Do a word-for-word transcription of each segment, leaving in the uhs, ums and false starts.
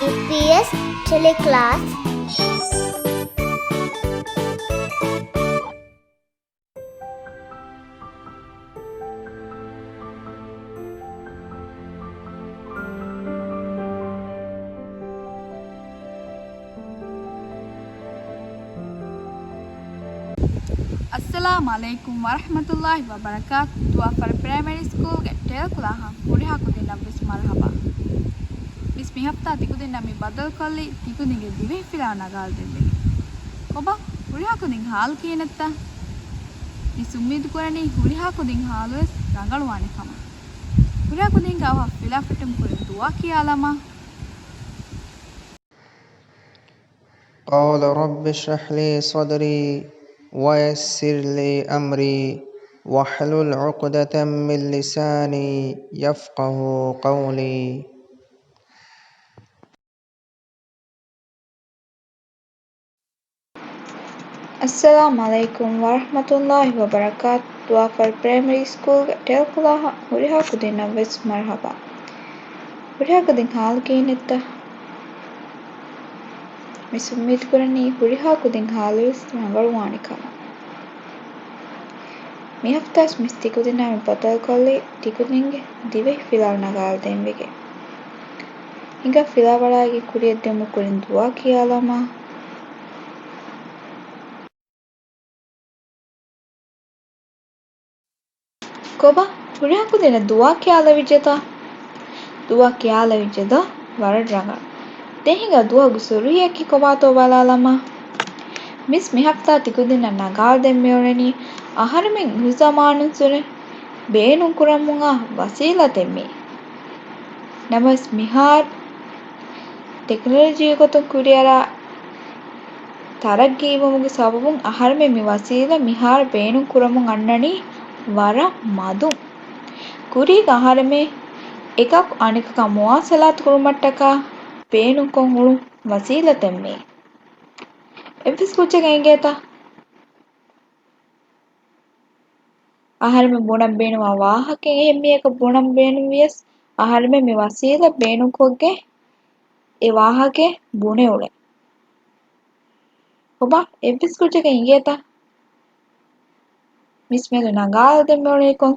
އީޕީއެސް ޓެލެކްލާސް. އައްސަލާމު ޢަލައިކުމް ވަރަޙްމަތުﷲި ވަބަރަކާތު. ދުވާފަރު ޕްރައިމަރީ ސްކޫލްގެ ޓެލެކްލާހަށް ހުރިހާ ކުދިންނަށްވެސް މަރުޙަބާ. މިސް މިހަފްތާ ތިކުދިންނަށް މި ބަދަލުކޮށްލީ ތިކުދިންގެ ދިވެހި ފިލާ ނަގާލަދޭންވެގެން. ކޮބާ ހުރިހާ ކުދިން ޙާލު ކިހިނެއްތަ؟ މިސް އުއްމީދު ކުރަނީ ހުރިހާ ކުދިން ޙާލުވެސް ރަނގަޅުވާނެ ކަމަށް. ހުރިހާ ކުދިންގެ އަވަހަށް ފިލާ ފެށުމުގެ ކުރިން ދުޢާ ކިޔާލަމާ. قال رب اشرح لي صدري ويسر لي أمري واحلل عقدة من لساني يفقهوا قولي. އައްސަލާމު ޢަލައިކުމް ވަރަޙްމަތުﷲި ވަބަރަކާތު. ދުވާފަރު ޕްރައިމަރީ ސްކޫލްގެ ޓެލެކްލާހަށް ހުރިހާ ކުދިންނަށްވެސް މަރުޙަބާ. ހުރިހާ ކުދިން ޙާލު ކިހިނެއްތަ؟ މިސް އުއްމީދު ކުރަނީ ހުރިހާ ކުދިން ޙާލުވެސް ރަނގަޅުވާނެ ކަމަށް. މިހަފްތާސް މިސް ތިކުދިންނާ މި ބަދަލުކޮށްލީ ތިކުދިންގެ ދިވެހި ފިލާ ނަގާލަދޭންވެގެން. ހިނގާ ފިލާވަޅާގެ ކުރިއަށްދިއުމުގެ ކުރިން ދުޢާ ކިޔާލަމާ. ކޮބާ ހުރިހާ ކުދިންނަށް ދުޢާ ކިޔާލެވިއްޖެތަ؟ ދުޢާ ކިޔާލެވިއްޖެތަ؟ ވަރަށް ރަނގަޅު. ދެން ހިނގާ ދުވަހުގެ ސުރުހިއަކީ ކޮބާތޯ ބަލާލަމާ. މިސް މިހަފްތާ ތިކުދިންނަށް ނަގާލަދޭން މިއުޅެނީ އަހަރެމެން އިހުޒަމާނުން ސުރެ ބޭނުން ކުރަމުން އާ ވަސީލަތެއް މީ. ނަމަވެސް މިހާރު ޓެކްނޮލޮޖީ ގޮތުން ކުރިއަރާ ތަރައްގީވުމުގެ ސަބަބުން އަހަރެމެން މި ވަސީލަތް މިހާރު ބޭނުން ކުރަމުން އަންނަނީ ވަރަށް މަދުން. ކުރީގަ އަހަރެމެން އެކަކު އަނެކަކާ މުވާސަލާތު ކުރުމަށްޓަކާ ބޭނުންކޮށް އުޅުން ވަސީލަތެއް މީ. އެއްވެސް ކުއްޖަކަށް އެނގޭތަ؟ އަހަރެމެން ބުނަން ބޭނުންވާ ވާހަކައެއް އެހެން މީހަކަށް ބުނަން ބޭނުންވިޔަސް، އަހަރެމެން މި ވަސީލަތް ބޭނުންކޮށްގެން އެ ވާހަކައެއް ބުނެ އުޅެން. ކޮބާ އެއްވެސް ކުއްޖަކަށް އެނގޭތަ؟ މިސް މިއަދު ނަގާލަދޭން މިއުޅެނީ ކޮން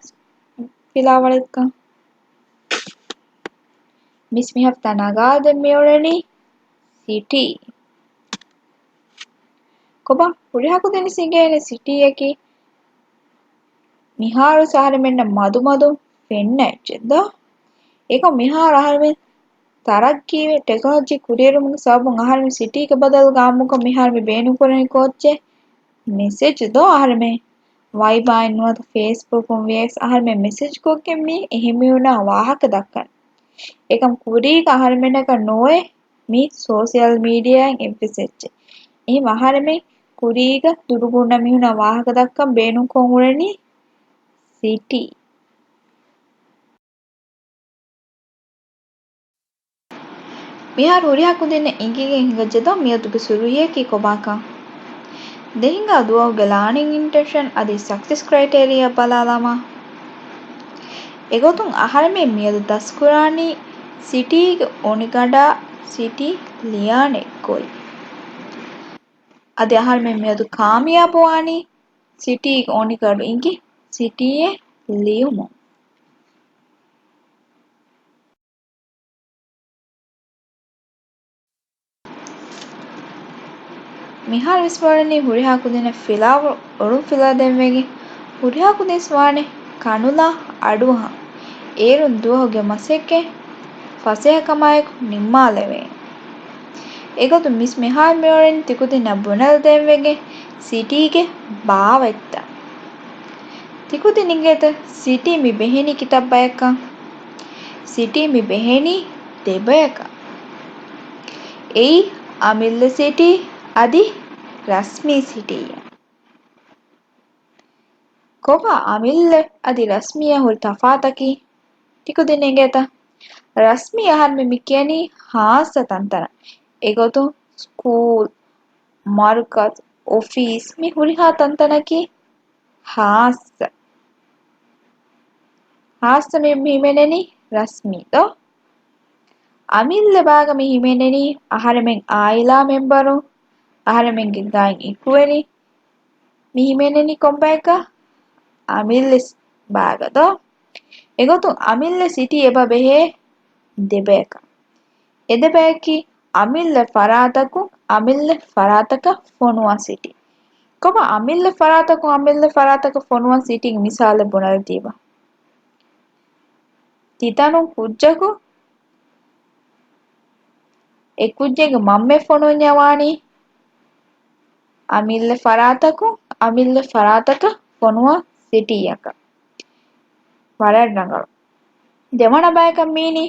ފިލާވަޅެއްކަން؟ މިސް މިހަފްތާ ނަގާލަދޭން މިއުޅެނީ ސިޓީ. ކޮބާ ހުރިހާ ކުދިން ސިނގޭނެ ސިޓީއަކީ މިހާރު އަހަރެމެންނަށް މަދުމަދުން ފެންނަ އެއްޗެއް ދޯ؟ އެކަމް މިހާރު އަހަރެމެން ތަރައްގީވެ ޓެކްނޮލޮޖީ ކުރިއެރުމުގެ ސަބަބުން އަހަރެމެން ސިޓީގެ ބަދަލުގަ އާއްމުކޮށް މިހާރު މި ބޭނުންކުރަނީ ކޯއްޗެއް؟ މެސެޖް ދޯ؟ އަހަރެމެން ވައިބާއިން ނުވަތަ ފޭސްބުކުން ވިޔަސް އަހަރެމެން މެސެޖްކޮށްގެން މި އެހެން މީހުންނާ ވާހަކަ ދައްކަން. އެކަމް ކުރީގަ އަހަރެމެންނަކަށް ނުވޭ މި ސޯޝަލް މީޑިއާއިން އެއްވެސް އެއްޗެއް. އެހެން އަހަރެމެން ކުރީގަ ދުރުގަ އުންނަ މީހުންނާ ވާހަކަ ދައްކަން ބޭނުންކޮށް އުޅެނީ ސިޓީ. މިހާރު ހުރިހާ ކުދިންނަށް އެނގިގެން ހިނގައްޖެ ދޯ މިއަދުގެ ސުރުހިއަކީ ކޮބާކަން؟ ދެން ހިނގާ ދުވަހުގެ ލާނިން އިންޓެންޝަން އަދި ސަކްސެސް ކްރައިޓޭރިއާ ބަލާލާމާ. އެގޮތުން އަހަރެމެން މިއަދު ދަސްކުރާނީ ސިޓީގެ އޮނިގަނޑާ ސިޓީ ލިޔާނެ ގޮތް. އަދި އަހަރެމެން މިއަދު ކާމިޔާބުވާނީ ސިޓީގެ އޮނިގަނޑު އިނގި ސިޓީއެއް ލިޔުމުން. މިހާރު ވެސް ވަނީ ހުރިހާ ކުދިންނަށް ފިލާވަޅު އޮޅުން ފިލާދޭންވެގެން. ހުރިހާ ކުދިން ވެސް ވާނެ ކަނުލާ އަޑުއަހަން. އޭރުން ދުވަހުގެ މަސައްކަތް ފަސޭހަކަމާއެކު ނިންމާލެވޭނެ. އެގޮތުން މިސް މިހާރު މިއުޅެނީ ތިކުދިންނަށް ބުނެލަދޭންވެގެން ސިޓީގެ ބާވަތްތައް. ތިކުދިން އިނގޭތަ ސިޓީ މި ބެހެނީ ކިތައް ބަޔަކަށް؟ ސިޓީ މި ބެހެނީ ދެބަޔަކަށް. އެއީ އަމިއްލަ ސިޓީ އަދި ރަސްމީ ސިޓީއަށް. ކޮބާ އަމިއްލަ އަދި ރަސްމީއަށް ހުރި ތަފާތަކީ؟ ތިކުދިން އިނގޭތަ؟ ރަސްމީ އަހަރުމެން މި ކިޔަނީ ހާއްސަ ތަންތަނަށް. އެގޮތުން ސްކޫލް، މަރުކަޒު، އޮފީސް މި ހުރިހާ ތަންތަނަކީ ހާއްސަ. ހާއްސަ މި ހިމެނެނީ ރަސްމީ ދޯ؟ އަމިއްލަ ބާގަ މި ހިމެނެނީ އަހަރެމެން އާއިލާ މެމްބަރުން، އަހަރެމެންގެ ގާތް އެކުވެރިން. މި ހިމެނެނީ ކޮންބަޔަކަށް؟ އަމިއްލަ ސި-، ބާގަ ދޯ؟ އެގޮތުން އަމިއްލަ ސިޓީ އެބަ ބެހޭ ދެބަޔަކަށް. އެ ދެބަޔަކީ އަމިއްލަ ފަރާތަކުން އަމިއްލަ ފަރާތަކަށް ފޮނުވާ ސިޓީ. ކޮބާ އަމިއްލަ ފަރާތަކުން އަމިއްލަ ފަރާތަކަށް ފޮނުވާ ސިޓީގެ މިސާލެއް ބުނެލަދީބަ؟ ތިތަނުން ކުއްޖަކު އެ ކުއްޖެއްގެ މަންމަ ފޮނުވަންޏާ ވާނީ އަމިއްލަ ފަރާތަކުން އަމިއްލަ ފަރާތަކަށް ފޮނުވާ ސިޓީއަކަށް. ވަރަށް ރަނގަޅު. ދެވަނަ ބަޔަކަށް މީނީ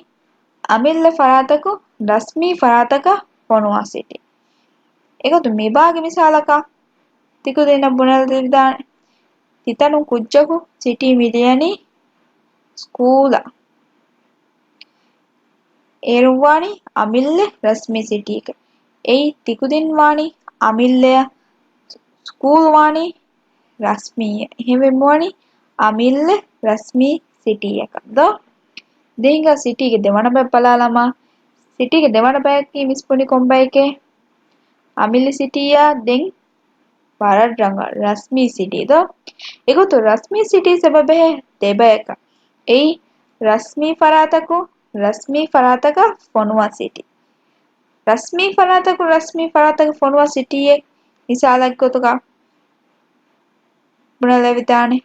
އަމިއްލަ ފަރާތަކުން ރަސްމީ ފަރާތަކަށް ފޮނުވާ ސިޓީ. އެގޮތުން މި ބާގެ މިސާލަކަށް ތިކުދިންނަށް ބުނެލަދެވިދާނެ. ތިތަނުން ކުއްޖަކު ސިޓީ މި ލިޔަނީ ސްކޫލަށް. އޭރުން ވާނީ އަމިއްލަ ރަސްމީ ސިޓީއަކަށް. އެއީ ތިކުދިން ވާނީ އަމިއްލަޔަށް، ސްކޫލް ވާނީ ރަސްމީއެއް. އެހެންވެ މިވަނީ އަމިއްލަ ރަސްމީ ސިޓީއަކަށް ދޯ؟ ދެން ހިނގާ ސިޓީގެ ދެވަނަ ބައެއް ބަލާލަމާ. ސިޓީގެ ދެވަނަ ބަޔަކީ މިސް ބުނި ކޮން ބައެކޭ؟ އަމިއްލަ ސިޓީއާ ދެން ވަރަށް ރަނގަޅު ރަސްމީ ސިޓީ ދޯ؟ އެގޮތުން ރަސްމީ ސިޓީ އެބަ ބެހޭ ދެބަޔަކަށް. އެއީ ރަސްމީ ފަރާތަކުން ރަސްމީ ފަރާތަކަށް ފޮނުވާ ސިޓީ. ރަސްމީ ފަރާތަކުން ރަސްމީ ފަރާތަކަށް ފޮނުވާ ސިޓީއެއް މިސާލެއްގެ ގޮތުގަ ބުނެލެވިދާނެ.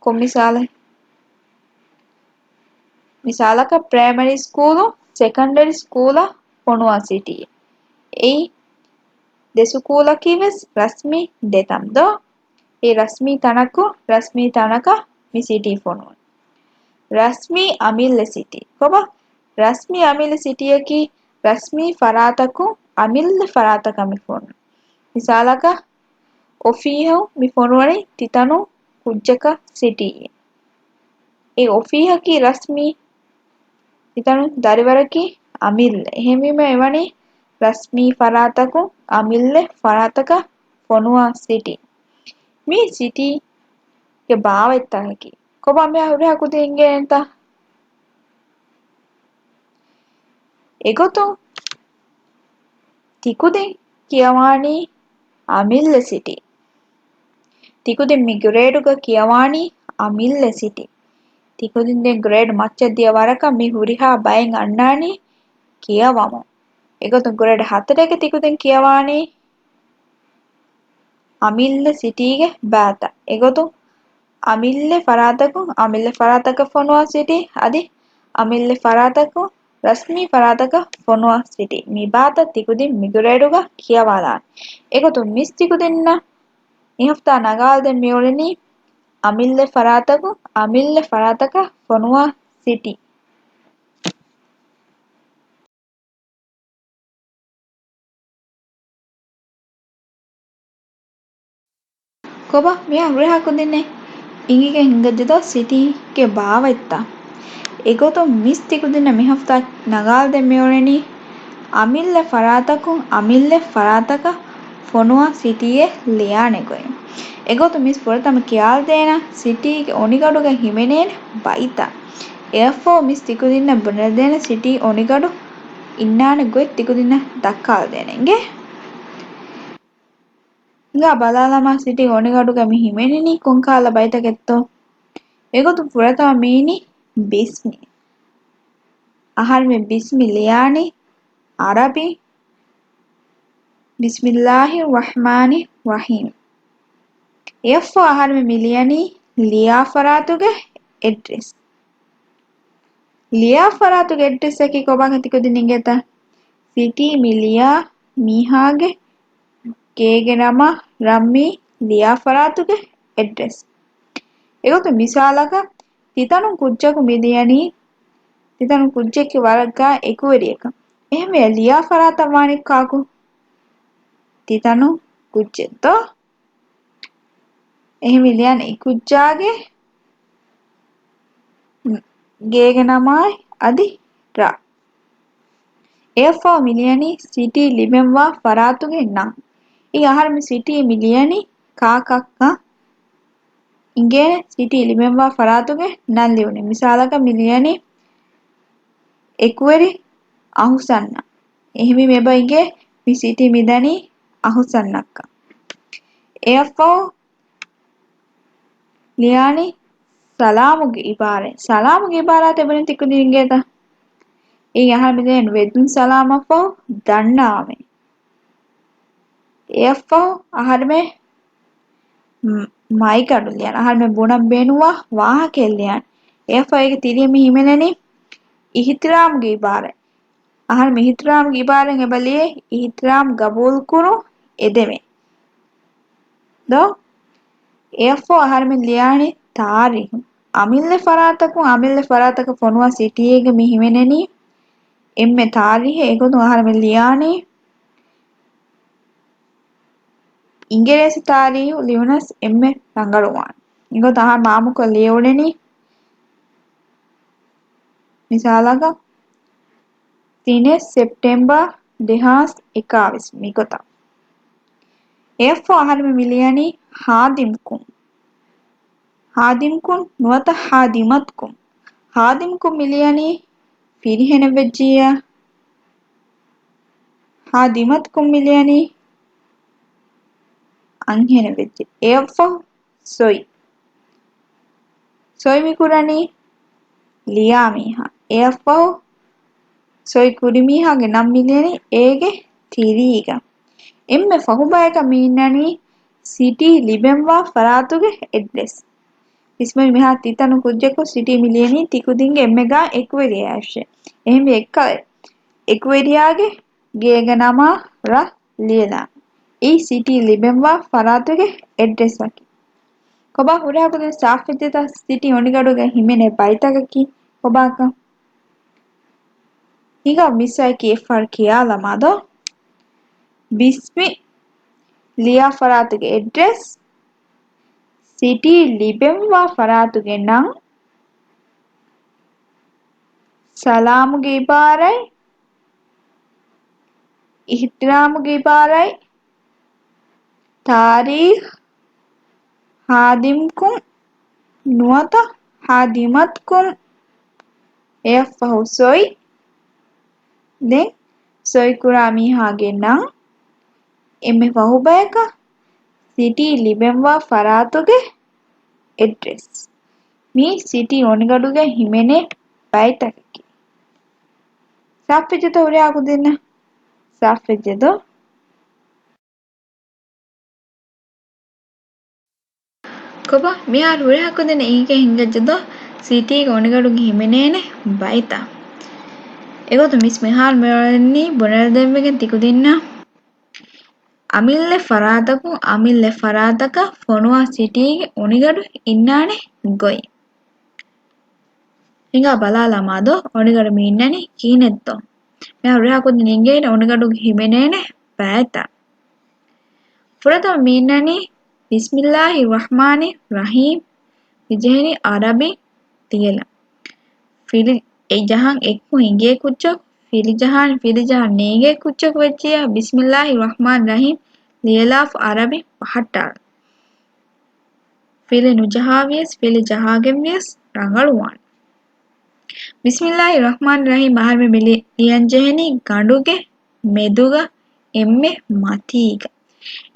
ކޮން މިސާލެއް؟ މިސާލަކަށް ޕްރައިމަރީ ސްކޫލު، ސެކަންޑަރީ ސްކޫލަށް ފޮނުވާ ސިޓީ. އެއީ ދެ ސުކޫލަކީ ވެސް ރަސްމީ ދެތަން ދޯ؟ އެ ރަސްމީ ތަނަކު، ރަސްމީ ތަނަކަށް މި ސިޓީ ފޮނުވަން. ރަސްމީ އަމިއްލަ ސިޓީ. ކޮބާ؟ ރަސްމީ އަމިއްލަ ސިޓީއަކީ ރަސްމީ ފަރާތަކުން އަމިއްލަ ފަރާތަކަށް މި ފޮނުވަން. މިސާލަކަށް، އޮފީހުން މި ފޮނުވަނީ ތިތަނު ކުއްޖަކަށް ސިޓީ. އެ އޮފީހަކީ ރަސްމީ، ތިތަނު ދަރިވަރަކީ އަމިއްލަ. އެހެންވީމަ އެވަނީ ރަސްމީ ފަރާތަކުން އަމިއްލަ ފަރާތަކަށް ފޮނުވާ ސިޓީ. މީ ސިޓީގެ ބާވަތްތަކަކީ. ކޮބާ މިހާ ހުރިހާ ކުދިން އިނގޭނެތަ؟ އެގޮތުން ތިކުދިން ކިޔަވާނީ އަމިއްލަ ސިޓީ. ތިކުދިން މި ގްރޭޑުގަ ކިޔަވާނީ އަމިއްލަ ސިޓީ. ތިކުދިން ދެން ގްރޭޑް މައްޗަށް ދިޔަ ވަރަކަށް މި ހުރިހާ ބައެއް އަންނާނީ ކިޔަވަމުން. އެގޮތުން ގްރޭޑް ހަތަރެއްގެ ތިކުދިން ކިޔަވާނީ އަމިއްލަ ސިޓީގެ ބާތައް. އެގޮތުން އަމިއްލަ ފަރާތަކުން އަމިއްލަ ފަރާތަކަށް ފޮނުވާ ސިޓީ އަދި އަމިއްލަ ފަރާތަކުން ރަސްމީ ފަރާތަކަށް ފޮނުވާ ސިޓީ. މި ބާތައް ތިކުދިން މި ގްރޭޑުގަ ކިޔަވާލާނެ. އެގޮތުން މިސް ތިކުދިންނަށް މި ހަފްތާ ނަގާލަދޭން މިއުޅެނީ އަމިއްލަ ފަރާތަކުން އަމިއްލަ ފަރާތަކަށް ފޮނުވާ ސިޓީ. ކޮބާ މިހާ ހުރިހާ ކުދިންނެއް އިނގިގެން ހިނގައްޖެދޯ ސިޓީގެ ބާވަތްތައް؟ އެގޮތުން މިސް ތިކުދިންނަށް މި ހަފްތާ ނަގާލަދޭން މިއުޅެނީ އަމިއްލަ ފަރާތަކުން އަމިއްލަ ފަރާތަކަށް ފޮނުވާ ސިޓީއެއް ލިޔާނެ ގޮތް. އެގޮތުން މިސް ފުރަތަމަ ކިޔާލަދޭނަ ސިޓީގެ އޮނިގަޑުގަ ހިމެނޭނެ ބައިތައް. އެއަށްފަހު މިސް ތިކުދިންނަށް ބުނެލަދޭނަ ސިޓީ އޮނިގަޑު އިންނާނެ ގޮތް ތިކުދިންނަށް ދައްކާލަދޭނެ އިނގޭ. ހިނގާ ބަލާލަމާ ސިޓީ އޮނިގަޑުގަ މި ހިމެނެނީ ކޮންކަހަލަ ބައިތަކެއްތޯ؟ އެގޮތުން ފުރަތަމަ މީނީ ބިސްމި. އަހަރުމެން ބިސްމި ލިޔާނީ އަރަބި، ބިސްމިއްލާހި ރަޙްމާނި ރަޙީމް. އެއަށްފަހު އަހަރުމެން މި ލިޔަނީ ލިޔާ ފަރާތުގެ އެޑްރެސް. ލިޔާ ފަރާތުގެ އެޑްރެސްއަކީ ކޮބާކަން ތިކުދިން އިނގޭތަ؟ ސިޓީ މި ލިޔާ މީހާގެ ގޭގެ ނަމާ ރަންމީ ލިޔާ ފަރާތުގެ އެޑްރެސް. އެގޮތުން މިސާލަކަށް، ތިތަނުން ކުއްޖަކު މި ލިޔަނީ، ތިތަނުން ކުއްޖެއްގެ ވަރަށް ގާތް އެކުވެރިއަކަށް. އެހެންވެ، ލިޔާ ފަރާތަށް ވާނީ ކާކު؟ ތިތަނުން ކުއްޖެއް ދޯ؟ އެހެންވެ، ލިޔަން އެ ކުއްޖާގެ ގޭގެ ނަމާއި އަދި ރަށް. އެއަށްފަހު މި ލިޔަނީ ސިޓީ ލިބެންވާ ފަރާތުގެ ނަން. އެ އަހަރުމެން ސިޓީ މި ލިޔަނީ ކާކަށްކަން އިނގޭނެ ސިޓީ ލިބެންވާ ފަރާތުގެ ނަން ލިޔުނީ. މިސާލަކަށް މި ލިޔަނީ އެކުވެރި އަހުސަންއަށް. އެހެންވީމަ އެބަ އިނގޭ މި ސިޓީ މިދަނީ އަހުސަންއަށްކަން. އެއަށްފަހު ލިޔާނީ ސަލާމުގެ އިބާރާތް. ސަލާމުގެ އިބާރާތް އެބަ ތިކުދިން އިނގޭތަ؟ އެއީ އަހަރެމެން ލިޔަނީ ވެދުން ސަލާމަށްފަހު ދަންނަވަމޭ. އެއަށްފަހު އަހަރެމެން މަ-، މައިގަނޑު ލިޔަން. އަހަރެމެން ބުނަން ބޭނުންވާ ވާހަކައެއް ލިޔަން. އެއަށްފަހު އޭގެ ތިރީ މި ހިމެނެނީ އިހްތިރާމުގެ އިބާރާތް. އަހަރެމެން އިހްތިރާމުގެ އިބާރާތް އެބަ ލިޔެ އިހްތިރާމް ގަބޫލުކުރުން އެދެމޭ. ދޯ؟ އެއަށްފަހު އަހަރެމެން ލިޔާނީ ތާރީހު. އަމިއްލަ ފަރާތަކުން އަމިއްލަ ފަރާތަކަށް ފޮނުވާ ސިޓީއެއްގަ މި ހިމެނެނީ އެންމެ ތާރީހެއް. އެގޮތުން އަހަރެމެން ލިޔާނީ އިނގިރޭސި ތާރީހު ލިޔުނަސް އެންމެ ރަނގަޅުވާނެ. އެގޮތަށް އަހަރެން އާއްމުކޮށް ލިޔެވުނީ މިސާލަކަށް ތިނެއް ސެޕްޓެމްބަރ ދެހާސް އެކާވީސް މިގޮތަށް. އެއަށްފަހު އަހަރެމެން މި ލިޔަނީ ހާދިމްކުން. ހާދިމްކުން ނުވަތަ ހާދިމަތްކުން. ހާދިމްކުން މި ލިޔަނީ ފިރިހެނެއް ވެއްޖިއްޔާ. ހާދިމަތްކުން މި ލިޔަނީ އަންހެނެއް ވެއްޖެ. އެއަށްފަހު ސޮއި. ސޮއި މި ކުރަނީ ލިޔާ މީހާ. އެއަށްފަހު ސޮއި ކުރި މީހާގެ ނަން މި ލިޔަނީ އޭގެ ތިރީގަ. އެންމެ ފަހު ބަޔަކަށް މި އިންނަނީ ސިޓީ ލިބެންވާ ފަރާތުގެ އެޑްރެސް. ވިސްނުން މިހާ ތިތަނު ކުއްޖަކު ސިޓީ މި ލިޔަނީ ތިކުދިންގެ އެންމެ ގާތް އެކުވެރިޔާއަށޭ. އެހެންވެ އެއްކަލަ އެކުވެރިޔާގެ ގޭގެ ނަމާ ރަށް ލިޔެލާނެ. އެއީ ސިޓީ ލިބެންވާ ފަރާތުގެ އެޑްރެސްއަކީ. ކޮބާ ހުރިހާ ކުދިން ސާފުވެއްޖެތަ ސިޓީ އޮނިގަޑުގަ ހިމެނޭ ބައިތަކަކީ ކޮބާކަން؟ ހިނގާ މިސް އަކީ އެއްފަހަރު ކިޔާލަމާދޯ. ބިސްމި ލިޔާ ފަރާތުގެ އެޑްރެސް، ސިޓީ ލިބެންވާ ފަރާތުގެ ނަން، ސަލާމުގެ އިބާރާތް، އިހްތިރާމުގެ އިބާރާތް، ތާރީޚް، ހާދިމްކުން ނުވަތަ ހާދިމަތްކުން، އެއަށްފަހު ސޮއި، ދެން ސޮއިކުރާ މީހާގެ ނަން، އެންމެ ފަހުބަޔަކަށް ސިޓީ ލިބެންވާ ފަރާތުގެ އެޑްރެސް. މީ ސިޓީ އޮނިގަޑުގަ ހިމެނޭ ބައިތަކަކީ. ސާފުވެއްޖެތަ ހުރިހާ ކުދިންނަށް؟ ސާފުވެއްޖެދޯ؟ ކޮބާ މިހާރު ހުރިހާ ކުދިންނަށް އިނގޭ ހިނގައްޖެދޯ ސިޓީގެ އޮނިގަޑުގަ ހިމެނޭނެ ބައިތައް؟ އެގޮތުން މިސް މިހާރު މިއުޅެނީ ބުނެލަދެއްވެގެން ތިކުދިންނަށް. އަމިއްލަ ފަރާތަކުން އަމިއްލަ ފަރާތަކަށް ފޮނުވާ ސިޓީގެ އޮނިގަޑު އިންނާނެ ގޮތް. ހިނގާ ބަލާލަމާދޯ އޮނިގަޑު މި އިންނަނީ ކިހިނެއްތޯ؟ މިހާރު ހުރިހާ ކުދިން އިނގޭނެ އޮނިގަޑުގަ ހިމެނޭނެ ބައިތައް. ފުރަތަމަ މި އިންނަނީ ބިސްމިއްލާހި ރަޙްމާނި ރަޙީމް މި ޖެހެނީ އަރަބި ލިޔެލަން. ފިލި އެ ޖަހަން އެއްކޮށް އިނގޭ ކުއްޖަކު، ފިލި ޖަހާނީ ފިލި ޖަހަން ނޭނގޭ ކުއްޖަކު ވެއްޖިއްޔާ، ބިސްމިއްލާހި ރަޙްމާނި ރަޙީމް ލިޔެލާފަ އަރަބި ފަހައްޓާލަން. ފިލި ނުޖަހާވިޔަސް، ފިލި ޖަހާގެން ވިޔަސް ރަނގަޅުވާނެ. ބިސްމިއްލާހި ރަޙްމާނި ރަޙީމް އަހަރުމެން މި ލި-، ލިޔަން ޖެހެނީ ގަނޑުގެ މެދުގަ އެންމެ މަތީގަ.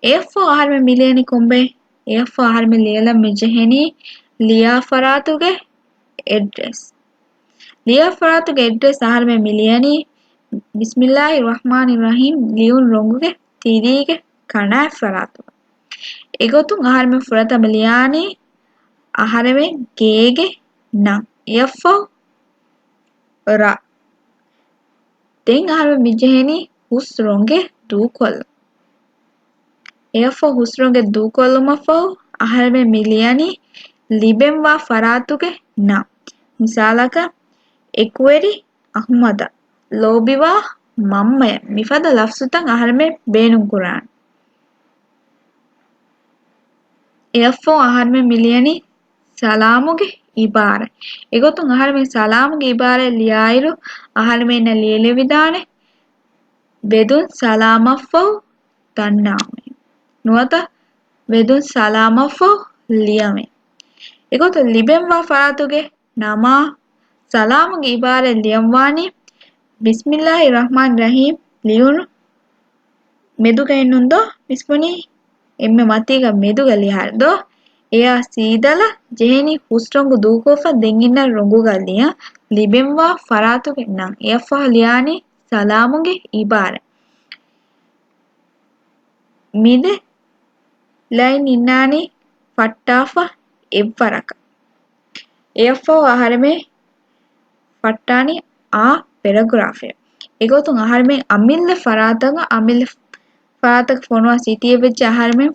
އެއަށްފަހު އަހަރުމެން މި ލިޔަނީ ކޮންބައެއް؟ އެއަށްފަހު އަހަރުމެން ލިޔެލަން މި ޖެހެނީ ލިޔާ ފަރާތުގެ އެޑްރެސް. ލިޔާ ފަރާތުގެ އެޑްރެސް އަހަރުމެން މި ލިޔަނީ ބިސްމިއްލާހި ރަޙްމާނި ރަޙީމް ލިޔުން ރޮނގުގެ ތިރީގެ ކަނާތް ފަރާތުގަ. އެގޮތުން އަހަރުމެން ފުރަތަމަ ލިޔާނީ އަހަރެމެން ގޭގެ ނަން. އެއަށްފަހު ރަށް. ދެން އަހަރެމެން މި ޖެހެނީ ހުސް ރޮނގެއް ދޫކޮށްލަން. އެއަށްފަހު ހުސް ރޮނގެއް ދޫކޮށްލުމަށްފަހު އަހަރެމެން މި ލިޔަނީ ލިބެންވާ ފަރާތުގެ ނަން. މިސާލަކަށް، އެކުވެރި އަޙުމަދަށް، ލޯބިވާ މަންމަޔަށް މިފަދަ ލަފްޒުތައް އަހަރެމެން ބޭނުންކުރާނެ. އެއަށްފަހު އަހަރެމެން މި ލިޔަނީ ސަލާމުގެ އިބާރާތް. އެގޮތުން އަހަރެމެން ސަލާމުގެ އިބާރާތް ލިޔާއިރު، އަހަރެމެންނަށް ލިޔެލެވިދާނެ، ވެދުން ސަލާމަށްފަހު ދަންނަވަމޭ. ނުވަތަ ވެދުން ސަލާމަށްފަހު ލިޔަމޭ. އެގޮތަށް ލިބެންވާ ފަރާތުގެ ނަމާ ސަލާމުގެ އިބާރާތް ލިޔަންވާނީ ބިސްމިއްލާހި ރަޙްމާނި ރަޙީމް. ލިޔުނު މެދުގައިންނުން ދޯ މިސްބުނީ؟ އެންމެ މަތީގަ މެދުގަ ލިޔާ ދޯ. އެޔާ ސީދަލަށް ޖެހެނީ ހުސް ރޮނގު ދޫކޮށްފަ ދެން އިންނަ ރޮނގުގަ ލިޔަން. ލިބެންވާ ފަރާތުގެ ނަން. އެއަށްފަހު ލިޔާނީ ސަލާމުގެ އިބާރާތް. މިދެ ލައިން އިންނާނީ ފައްޓާފަ އެއްވަރަކަށް. އެއަށްފަހު އަހަރެމެން ފައްޓާނީ އާ ޕެރެގްރާފެއް. އެގޮތުން އަހަރެމެން އަމިއްލަ ފަރާތަކަށް، އަމިއްލަ ފަރާތަކަށް ފޮނުވާ ސިޓީއެއް ވެއްޖެ އަހަރެމެން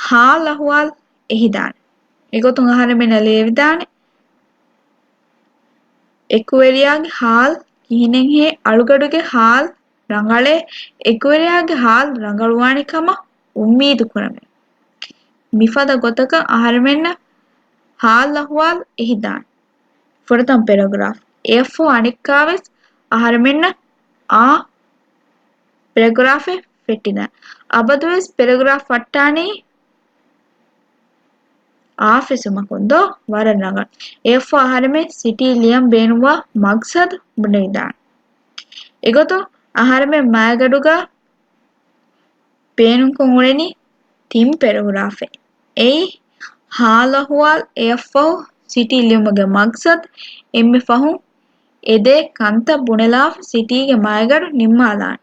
ހާލް އަހުވާލް އެހިދާނެ. އެގޮތުން އަހަރެމެންނަށް ލިޔެވިދާނެ އެކުވެރިޔާގެ ހާލް ކިހިނެއްހޭ، އަޅުގަޑުގެ ހާލް ރަނގަޅޭ، އެކުވެރިޔާގެ ހާލް ރަނގަޅުވާނެ ކަމަށް އުއްމީދު ކުރަމޭ. މިފަދަ ގޮތަކަށް އަހަރެމެންނަށް ހާލް އަހުވާލް އެހިދާނެ. ފުރަތަމަ ޕެރެގްރާފް. އެއަށްފަހު އަނެއްކާވެސް އަހަރެމެންނަށް އާ ޕެރެގްރާފެއް ފެއްޓިދާނެ. އަބަދުވެސް ޕެރެގްރާފް ފައްޓާނީ އާ ފެށުމަކުން ދޯ؟ ވަރަށް ރަނގަޅު. އެއަށްފަހު އަހަރެމެން ސިޓީ ލިޔަން ބޭނުންވާ މަގްސަދު ބުނެވިދާނެ. އެގޮތުން އަހަރެމެން މައިގަޑުގަ ބޭނުންކޮށް އުޅެނީ ތިން ޕެރެގްރާފެއް. އެއީ، ހާލު އަހުވާލް، އެއަށްފަހު ސިޓީ ލިޔުމުގެ މަގްސަދު، އެންމެ ފަހުން އެދޭ ކަންތައް ބުނެލާފަ ސިޓީގެ މައިގަޑު ނިންމާލާނެ.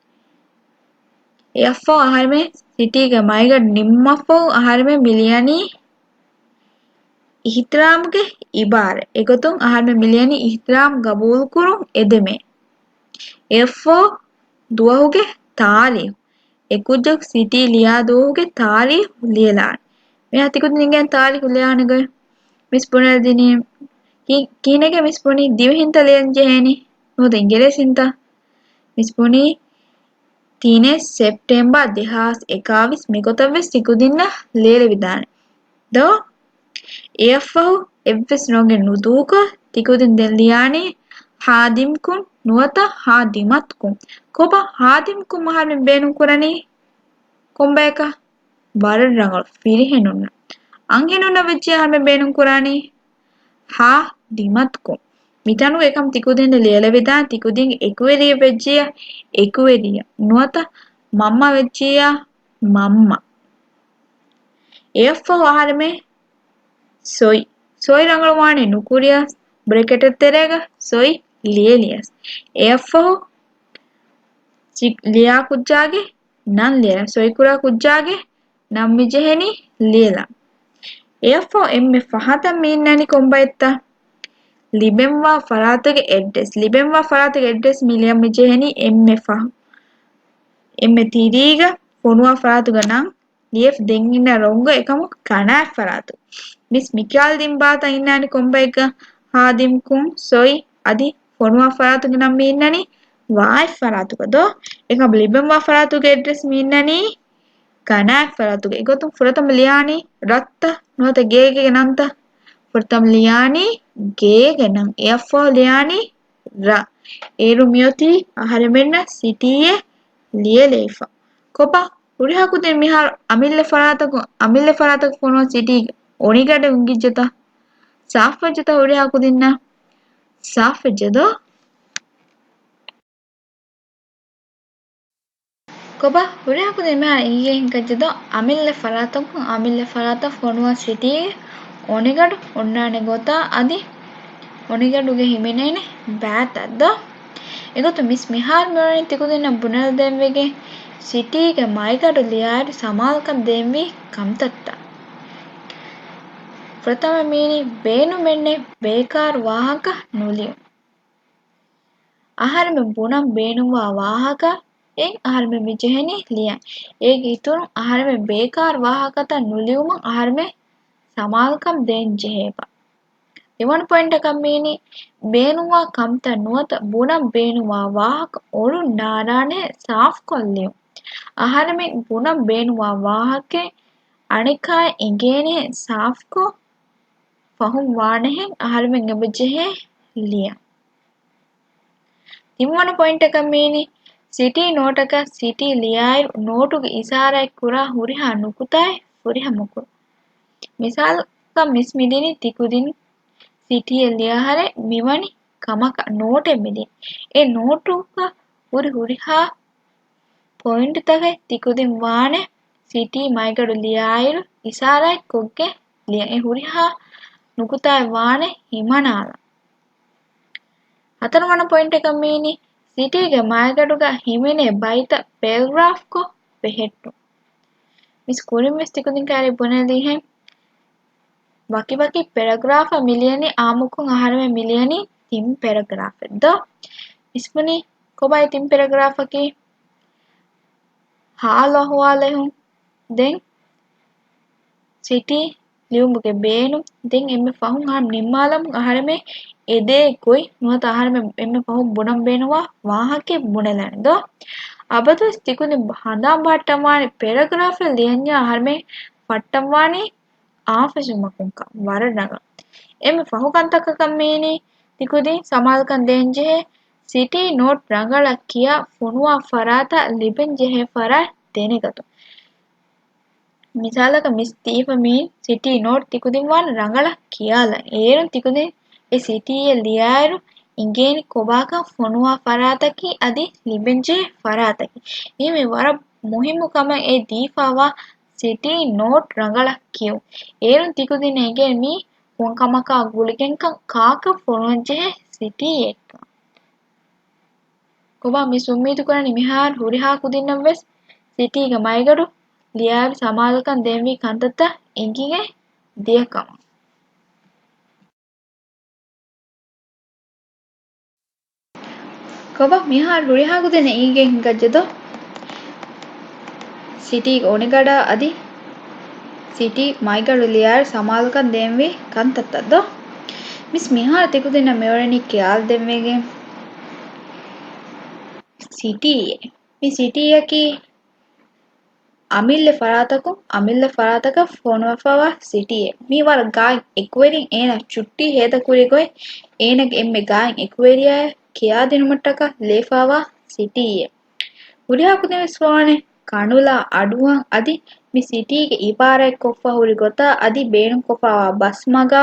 އެއަށްފަހު އަހަރެމެން ސިޓީގެ މައިގަޑު ނިންމަފަހު އަހަރެމެން މި ލިޔަނީ އިޙްތިރާމުގެ އިބާރާތް. އެގޮތުން އަހަރެމެން މި ލިޔަނީ އިޙްތިރާމް ގަބޫލުކުރުން އެދެމޭ. އެއަށްފަހު ދުވަހުގެ ތާރީޚު. އެކުއްޖަކު ސިޓީ ލިޔާ ދުވަހުގެ ތާރީޚު ލިޔެލާނެ. މިހާ ތިކުދިން އިނގޭނެ ތާރީޚު ލިޔާނެ ގޮތް. މިސް ބުނެލަދިނީ ކި-، ކިހިނެއްގެ މިސް ބުނީ ދިވެހިންތައް ލިޔަން ޖެހޭނީ ނުވަތަ އިނގިރޭސިންތައް؟ މިސް ބުނީ ތިނެއް ސެޕްޓެމްބަރ ދެހާސް އެކާވީސް. މިގޮތަށް ވެސް ތިކުދިންނަށް ލިޔެލެވިދާނެ ދޯ؟ އެއަށްފަހު އެއްވެސް ރޮނގެއް ނުދޫކޮށް، ތިކުދިން ދެން ލިޔާނީ ހާދިމްކުން ނުވަތަ ހާދިމަތްކުން. ކޮބާ ހާދިމްކުން އަހަރެމެން ބޭނުން ކުރަނީ ކޮންބަޔަކަށް؟ ވަރަށް ރަނގަޅު، ފިރިހެނުންނަށް. އަންހެނުންނަށް ވެއްޖެ އަހަރެމެން ބޭނުން ކުރާނީ ހާދިމަތްކުން. މިތަނުގަ އެކަމް ތިކުދިން ލިޔެލެވިދާނެ، ތިކުދިން އެކުވެރިއެއް ވެއްޖިއްޔާ އެކުވެރިޔާ ނުވަތަ މަންމަ ވެއްޖިއްޔާ މަންމަ. އެއަށްފަހު އަހަރެމެން ސޮއި، ސޮއި ރަނގަޅުވާނެ ނުކުރިޔަސް، ބްރެކެޓެއް ތެރޭގަ ސޮއި ލިޔެލިޔަސް. އެއަށްފަހު ސި-، ލިޔާ ކުއްޖާގެ ނަން ލިޔެލާ، ސޮއިކުރާ ކުއްޖާގެ ނަން މި ޖެހެނީ ލިޔެލާ. އެއަށްފަހު އެންމެ ފަހަތަށް މި އިންނަނީ ކޮންބައެއްތަ؟ ލިބެންވާ ފަރާތުގެ އެޑްރެސް. ލިބެންވާ ފަރާތުގެ އެޑްރެސް މި ލިޔަން މި ޖެހެނީ އެންމެ ފަހު، އެންމެ ތިރީގަ ފޮނުވާ ފަރާތުގެ ނަން. ލިޔެފަ ދެން އިންނަ ރޮނގު އެކަމު ކަނާތް ފަރާތު. މިސް މިކިޔާލަ ދިން ބާތަ އިންނާނީ ކޮންބައެއްގަ؟ ހާދިމްކުން ސޮއި އަދި ފޮނުވާ ފަރާތުގެ ނަން މި އިންނަނީ ވާތް ފަރާތުގަ ދޯ؟ އެކަމު ލިބެންވާ ފަރާތުގެ އެޑްރެސް މި އިންނަނީ ކަނާތް ފަރާތުގަ. އެގޮތުން ފުރަތަމަ ލިޔާނީ ރަށްތަ ނުވަތަ ގޭގެ ނަންތަ؟ ފުރަތަމަ ލިޔާނީ ގޭގެ ނަން. އެއަށްފަހު ލިޔާނީ ރަށް. އޭރު މިއޮތީ އަހަރެމެންނަށް ސިޓީއެއް ލިޔެލައިފަ. ކޮބާ؟ ހުރިހާ ކުދިން މިހާރު އަމިއްލަ ފަރާތަކު، އަމިއްލަ ފަރާތަކު ފޮނުވާ ސިޓީގެ އޮނިގަނޑެއް އުނގިއްޖެތަ؟ ސާފުވެއްޖެތަ ހުރިހާ ކުދިންނަށް؟ ސާފުވެއްޖެ ދޯ؟ ކޮބާ؟ ހުރިހާ ކުދިން މިހާރު އިނގޭ ހިނގައްޖެ ދޯ؟ އަމިއްލަ ފަރާތަކުން، އަމިއްލަ ފަރާތަށް ފޮނުވާ ސިޓީގެ އޮނިގަނޑު އޮންނާނެ ގޮތާ އަދި އޮނިގަނޑުގަ ހިމެނޭނެ ބައިތައް ދޯ؟ އެގޮތުން މިސް މިހާރު މިއޮންނަނީ ތިކުދިންނަށް ބުނެލަދޭން ވެގެން ސިޓީގެ މައިގަނޑު ލިޔާއިރު ސަމާލުކަން ދޭންވީ ކަންތައްތައް. ފުރަތަމަ މީނީ ބޭނުމެއްނެތް ބޭކާރު ވާހަކަ ނުލިޔުން. އަހަރެމެން ބުނަން ބޭނުންވާ ވާހަކައެއް އަހަރެމެން މި ޖެހެނީ ލިޔަން. އޭގެ އިތުރުން އަހަރެމެން ބޭކާރު ވާހަކަތައް ނުލިޔުމަށް އަހަރެމެން ސަމާލުކަން ދޭން ޖެހޭބާ. ދެވަނަ ޕޮއިންޓަކަށް މީނީ، ބޭނުންވާ ކަންތައް ނުވަތަ ބުނަން ބޭނުންވާ ވާހަކަ އޮޅުން ނާރާނެ ސާފުކޮށްލިޔުން. އަހަރެމެން ބުނަން ބޭނުންވާ ވާހަކައެއް އަނެއްކާއަށް އެނގޭނެ ސާފުކޮށް ފަހުން ވާނެހެން އަހަރެމެން އެބަޖެހޭ ލިޔަން. ތިންވަނަ ޕޮއިންޓަކަށް މީނީ، ސިޓީ ނޯޓަކަށް ސިޓީ ލިޔާއިރު ނޯޓުގެ އިޝާރާތް ކުރާ ހުރިހާ ނުކުތާއެއް ފުރިހަމަކުރުން. މިސާލަކަށް މިސް މިދިނީ ތިކުދިން ސިޓީއެއް ލިޔާހަރެ މިވަނީ ކަމަކަށް ނޯޓެއް މިދިން. އެ ނޯޓުގަ ހުރި ހުރިހާ ޕޮއިންޓުތަކެއް ތިކުދިން ވާނެ ސިޓީ މައިގަޑު ލިޔާއިރު އިޝާރާތްކޮށްގެން ލިޔަން. އެ ހުރިހާ ނުކުތާއެއް ވާނެ ހިމަނާލަން. ހަތަރުވަނަ ޕޮއިންޓަކަށް މީނީ، ސިޓީގެ މައިގަޑުގަ ހިމެނޭ ބައިތައް ޕެރެގްރާފްކޮށް ބެހެއްޓުން. މިސް ކުރިން ވެސް ތިކުދިން ކައިރި ބުނެލީހެން. ވަކިވަކި ޕެރެގްރާފަށް މި ލިޔަނީ އާއްމުކޮށް އަހަރެމެން މި ލިޔަނީ ތިން ޕެރެގްރާފެއް ދޯ؟ މިސް ބުނީ ކޮބާއި ތިން ޕެރެގްރާފަކީ؟ ހާލު އަހުވާލެއް ހުން. ދެން ސިޓީ ލިޔުމުގެ ބޭނުން. ދެން އެންމެ ފަހުން އަހަރެން ނިންމާލަމުން އަހަރެމެން އެދޭ ގޮތް ނުވަތަ އަހަރެމެން އެންމެ ފަހުން ބުނަން ބޭނުންވާ ވާހަކައެއް ބުނެލާނެ ދޯ؟ އަބަދުވެސް ތިކުދިން ހަނދާން ބަހައްޓަންވާނެ ޕެރެގްރާފެއް ލިޔަންޏާ އަހަރެމެން ފައްޓަންވާނީ އާފަށު މަކުންކަން ވަރަށް ރަނގަޅަށް. އެންމެ ފަހު ކަންތަކަކަށް މީނީ ތިކުދިން ސަމާލުކަން ދޭންޖެހޭ ސިޓީ ނޯޓް ރަނގަޅަށް ކިޔާ ފޮނުވާ ފަރާތަށް ލިބެންޖެހޭ ފަރާތް ދެނެގަތުން. މިސާލަކަށް މިސް ދީފަ މީން ސިޓީ ނޯޓް ތިކުދިން ވާން ރަނގަޅަށް ކިޔާލަން. އޭރުން ތިކުދިން އެ ސިޓީއެއް ލިޔާއިރު އިނގޭނީ ކޮބާކަން ފޮނުވާ ފަރާތަކީ އަދި ލިބެންޖެހޭ ފަރާތަކީ. އެހެންވެ ވަރަށް މުހިއްމު ކަމެއް އެ ދީފަވާ ސިޓީ ނޯޓް ރަނގަޅަށް ކިޔުން. އޭރުން ތިކުދިންނަށް އެނގޭނެ މީ ކޮން ކަމަކާ ގުޅިގެންކަން ކާކަށް ފޮނުވަންޖެހޭ ސިޓީއެއްކަން. ކޮބާ މިސް އުއްމީދުކުރަނީ މިހާރު ހުރިހާ ކުދިންނަށްވެސް ސިޓީގެ މައިގަޑު ލިޔާއިރު ސަމާލުކަން ދޭންވީ ކަންތައްތައް އެނގިގެން ދިޔަ ކަމަށް. ކޮބާ މިހާރު ހުރިހާ ކުދިންނަށް އެނގިގެން ހިނގައްޖެ ދޯ؟ ސިޓީގެ އޮނިގަޑާ އަދި ސިޓީ މައިގަޑު ލިޔާއިރު ސަމާލުކަން ދޭންވީ ކަންތައްތައް ދޯ؟ މިސް މިހާރު ތިކުދިންނަށް މިއުޅެނީ ކިޔާލަދެންވެގެން. ސިޓީއެއް. މި ސިޓީއަކީ އަމިއްލަ ފަރާތަކުން އަމިއްލަ ފަރާތަކަށް ފޮނުވާފަވާ ސިޓީއެއް. މީ ވަރަށް ގާތް އެކުވެރިން އޭނާ ޗުއްޓީ ހޭދަކުރި ގޮތް، އޭނާގެ އެންމެ ގާތް އެކުވެރިޔާއަށް ކިޔާދިނުމަށްޓަކާ ލޭފަވާ ސިޓީއެއް. ހުރިހާ ކުދިންވެސް ވާނެ ކަނުލާ އަޑުއަށް އަދި މި ސިޓީގެ އިބާރާތްކޮށްފަ ހުރި ގޮތާ އަދި ބޭނުންކޮށްފަވާ ބަސްމަގާ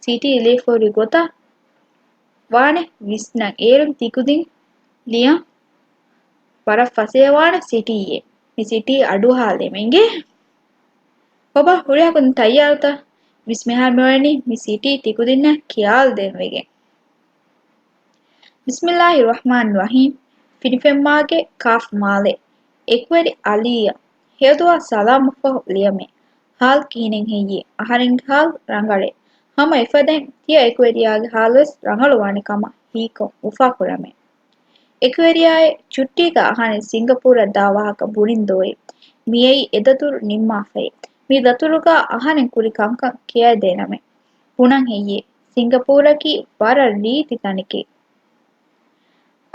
ސިޓީ ލިޔެފަ ހުރި ގޮތަށް ވާނެ ވިސްނަން. އޭރުން ތިކުދިން ލިޔަން ވަރަށް ފަސޭހަވާނެ ސިޓީއެއް. މި ސިޓީ އަޑުއަހާލީމަ އިނގޭ. ކޮބާ ހުރިހާ ކުދިން ތައްޔާރުތަ؟ މިސް މިހާރު މިއުޅެނީ މި ސިޓީ ތިކުދިންނަށް ކިޔާލަދޭންވެގެން. ބިސްމިއްލާހި ރަޙްމާނި ރަޙީމް. ފިނިފެންމާގެ ކާފް މާލެ. އެކުވެރި އަލީއަށް ހެޔޮދުޢާ ސަލާމަށްފަހު ލިޔަމޭ. ހާލް ކިހިނެއް ހެއްޔޭ؟ އަހަރެންގެ ހާލް ރަނގަޅޭ. ހަމަ އެފަދައިން ތިޔަ އެކުވެރިޔާގެ ހާލުވެސް ރަނގަޅުވާނެ ކަމަށް ހީކޮށް އުފާކުރަމޭ. އެކުވެރިޔާއޭ ޗުއްޓީގަ އަހަރެން ސިންގަޕޫރަށް ދާ ވާހަކަ ބުނިން ދޯއޭ. މިއައީ އެ ދަތުރު ނިންމާފައޭ. މި ދަތުރުގަ އަހަރެން ކުރި ކަންކަން ކިޔައިދޭނަމޭ. ބުނަން ހެއްޔޭ؟ ސިންގަޕޫރަކީ ވަރަށް ރީތި ތަނެކޭ.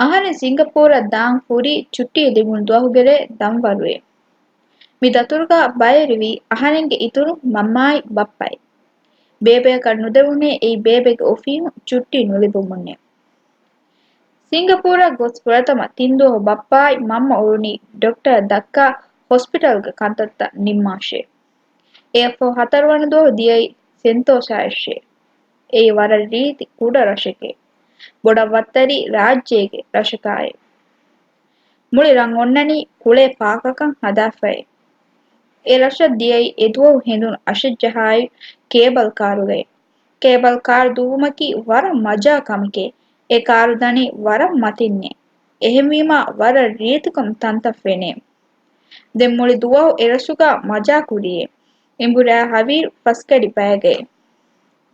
އަހަރެން ސިންގަޕޫރަށް ދާން ހުރީ ޗުއްޓީ ލިބުނު ދުވަހުގެ ރޭ ދަންވަރުއޭ. މި ދަތުރުގަ ބައިވެރިވީ އަހަރެންގެ އިތުރު މަންމާއި ބައްޕައި. ބޭބެއަކަށް ނުދެވުނޭ އެއީ ބޭބެގެ އޮފީހުން ޗުއްޓީ ނުލިބުމުންނޭ. ސިންގަޕޫރަށް ގޮސް ފުރަތަމަ ތިން ދުވަހު ބައްޕާއި މަންމަ އުޅުނީ ޑޮކްޓަރަށް ދައްކާ ހޮސްޕިޓަލްގެ ކަންތައްތައް ނިންމާށޭ. އެއަށްފަހު ހަތަރުވަނަ ދުވަހު ދިޔައީ ސެންތޯޝާއަށޭ. އެއީ ވަރަށް ރީތި ކުޑަ ރަށެކޭ. ބޮޑަށް ވައްތަރީ ރާއްޖޭގެ ރަށަކާއޭ. މުޅި ރަށް އޮންނަނީ ކުޅޭ ޕާކަކަށް ހަދާފައޭ. އެ ރަށަށް ދިޔައީ އެ ދުވަހު ހެނދުނު އަށެއް ޖަހާއިރު ކޭބަލް ކާރުގައި. ކޭބަލް ކާރު ދުއްވުމަކީ ވަރަށް މަޖާ ކަމެކޭ. އެ ކާރު ދަނީ ވަރަށް މަތިންނޭ. އެހެންވީމާ ވަރަށް ރީތިކޮށް ތަންތަން ފެނޭ. ދެން މުޅި ދުވަހު އެ ރަށުގަ މަޖާ ކުރިޔޭ. އިނބުރާ ހަވީރު ފަސްގަޑި ބައިގައި.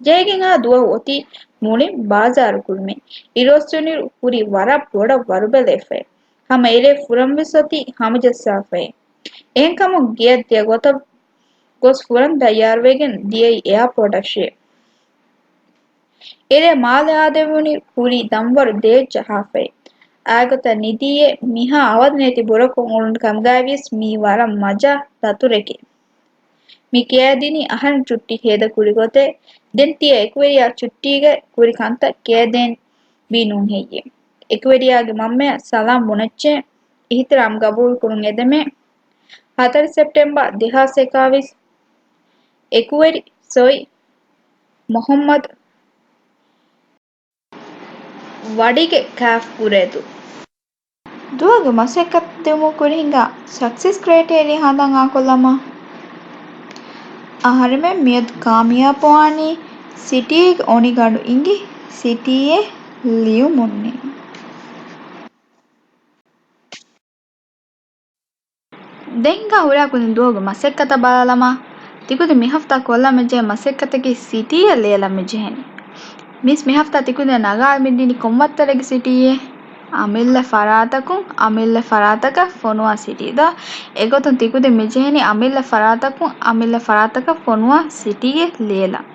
ޖައިގެން އާ ދުވަހު އޮތީ މުޅިން ބާޒާރު ކުރުމޭ. އިރުއޮއްސުނިއިރު ހުރީ ވަރަށް ބޮޑަށް ވަރުބަލައިފައި. ހަމަ އެރޭ ފުރަން ވެސް އޮތީ ހަމަޖައްސާފައި. އެހެންކަމުން ގެޔަށް ދިޔަ ގޮތަށް ގޮސް ފުރަން ތައްޔާރުވެގެން ދިޔައީ އެއާޕޯޓަށޭ. އެރޭ މާލެ އާދެވުނީ ހުރީ ދަންވަރު ދޭއް ޖަހާފައި. އާގޮތަށް ނިދީއޭ މިހާ އަވަދި ނެތި ބުރަކޮށް އުޅުނު ކަމުގައިވިޔަސް މީ ވަރަށް މަޖާ ދަތުރެކޭ. މި ކިޔައިދިނީ އަހަރެން ޗުއްޓީ ހޭދަ ކުރި ގޮތޭ. ދެން ތިޔަ އެކުވެރިޔާ ޗުއްޓީގައި ކުރި ކަންތައް ކިޔައިދޭން ވީ ނޫން ހެއްޔޭ؟ އެކުވެރިޔާގެ މަންމަޔަށް ސަލާމް ބުނައްޗޭ. އިހްތިރާމް ގަބޫލު ކުރުން އެދެމޭ. ހަތަރު ސެޕްޓެމްބަރ ދެހާސް އެކާވީސް އެކުވެރި ސޮއި މުހައްމަދު ވަޑިގެ ކާފް ގުރޭތު. ދުވަހުގެ މަސައްކަތް ދިއުމުގެ ކުރިން ސަކްސެސް ކްރައިޓޭރިއާ ހަނދާން އާކޮށްލަމާ، އަހަރެމެން މިއަދު ކާމިޔާބުވާނީ ސިޓީގެ އޮނިގަނޑު އިނގި ސިޓީއެއް ލިޔުމުންނޭ. ދެން ހުރިހާ ކުދިން ދުވަހުގެ މަސައްކަތަށް ބަލާލަމާ، ތިކުދިން މި ހަފްތާ ކޮށްލަން ޖެހޭ މަސައްކަތަކީ ސިޓީއެއް ލޭލަން މި ޖެހެނީ. މިސް މި ހަފްތާ ތިކުދިން ނަގާލަ މި ދިނީ ކޮން ވައްތަރެއްގެ ސިޓީއެއް؟ އަމިއްލަ ފަރާތަކުން އަމިއްލަ ފަރާތަކަށް ފޮނުވާ ސިޓީ ދޯ؟ އެގޮތުން ތިކުދިން މި ޖެހެނީ އަމިއްލަ ފަރާތަކުން އަމިއްލަ ފަރާތަކަށް ފޮނުވާ ސިޓީއެއް ލޭލަން.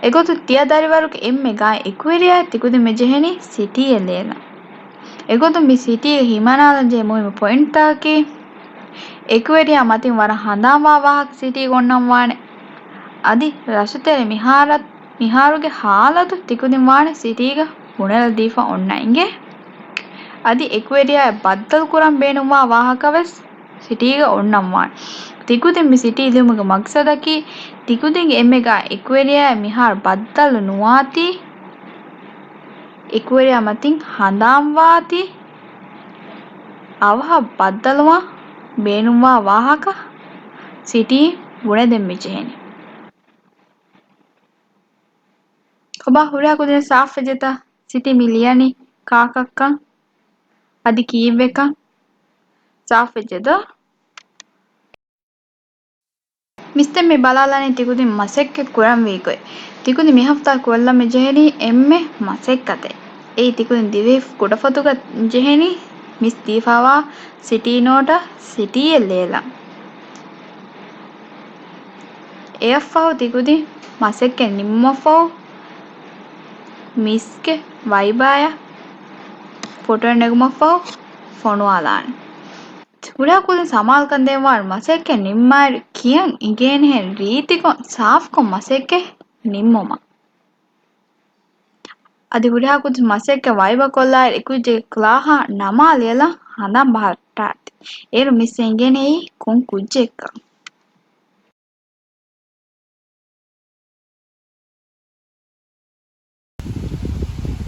އެގޮތުން ތިޔަ ދަރިވަރުގެ އެންމެ ގާތް އެކުވެރިޔާއަށް ތިކުދިން މި ޖެހެނީ ސިޓީއެއް ލޭލަން. އެގޮތުން މި ސިޓީގެ ހިމަނާލަން ޖެހޭ މުހިންމު ޕޮއިންޓްތަކަކީ، އެކުވެރިޔާ މަތިން ވަރަށް ހަނދާންވާ ވާހަކަ ސިޓީގަ އޮންނަން ވާނެ. އަދި ރަށުތެރެ މިހާރަށް، މިހާރުގެ ހާލަތު ތިކުދިން ވާނެ ސިޓީގަ ބުނެލަދީފަ އޮންނަ އިނގޭ. އަދި އެކުވެރިޔާއަށް ބައްދަލު ކުރަން ބޭނުންވާ ވާހަކަވެސް ސިޓީގަ އޮންނަން ވާނެ. ތިކުދިން މި ސިޓީ ލިޔުމުގެ މަގްސަދަކީ، ތިކުދިންގެ އެންމެ ގާތް އެކުވެރިޔާއަށް މިހާރު ބައްދަލު ނުވާތީ، އެކުވެރިޔާ މަތިން ހަނދާންވާތީ، އަވަހަށް ބައްދަލުވާން ބޭނުންވާ ވާހަކަ ސިޓީ ބުނެދޭން މި ޖެހެނީ. ކޮބާ ހުރިހާ ކުދިން ސާފްވެއްޖެތަ؟ ސިޓީ މި ލިޔަނީ ކާކަށްކަން އަދި ކީއްވެކަން ސާފްވެއްޖެ ދޯ؟ މިސް ދެން މި ބަލާލާނީ ތިކުދިން މަސައްކަތް ކުރަންވީ ގޮތް. ތިކުދިން މި ހަފްތާ ކޮށްލަން މި ޖެހެނީ އެންމެ މަސައްކަތެއް. އެއީ ތިކުދިން ދިވެހި ކުޑަފޮތުގަ ޖެހެނީ މިސް ދީފަވާ ސިޓީ ނޯޓަށް ސިޓީއެއް ލޭލަން. އެއަށްފަހު ތިކުދިން މަސައްކަތް ނިންމުމަށްފަހު މިސްގެ ވައިބާޔަށް ފޮޓޯ ނެގުމަށްފަހު ފޮނުވާލާނެ. ހުރިހާ ކުދިން ސަމާލުކަން ދޭންވާނެ މަސައްކަތް ނިންމާއިރު ކިޔަން އިނގޭނެހެން ރީތިކޮށް ސާފުކޮށް މަސައްކަތް ނިންމުމަށް. އަދި ހުރިހާ ކުދިން މަސައްކަތް ވައިބަ ކޮށްލާއިރު އެކުއްޖެއްގެ ކްލާހާ ނަމާ ލިޔަލަން ހަނދާން ބަހައްޓާތި. އޭރު މިސް އެނގޭނެ އެއީ ކޮން ކުއްޖެއްކަން.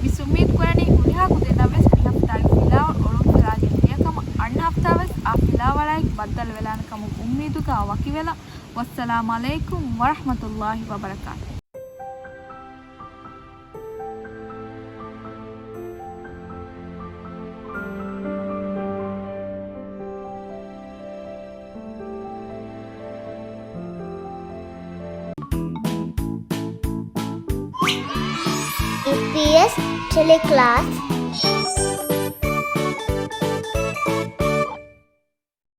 މިސް އުއްމީދު ކުރަނީ ހުރިހާ ކުދިންނަށް ވެސް މި ހަފްތާގެ ފިލާވަޅު އޮޅުންފިލާގެން ދިޔަ ކަމަށް. އަންނަ ހަފްތާ ވެސް އާ ފިލާވަޅާއެކު ބައްދަލު ވެލާނެ ކަމުގެ އުއްމީދުގަ ވަކިވެލަން. ވައްސަލާމް އަލައިކުމް ވަރަޙްމަތުﷲި ވަބަރަކާތުހު. އީޕީއެސް ޓެލެކްލާސް.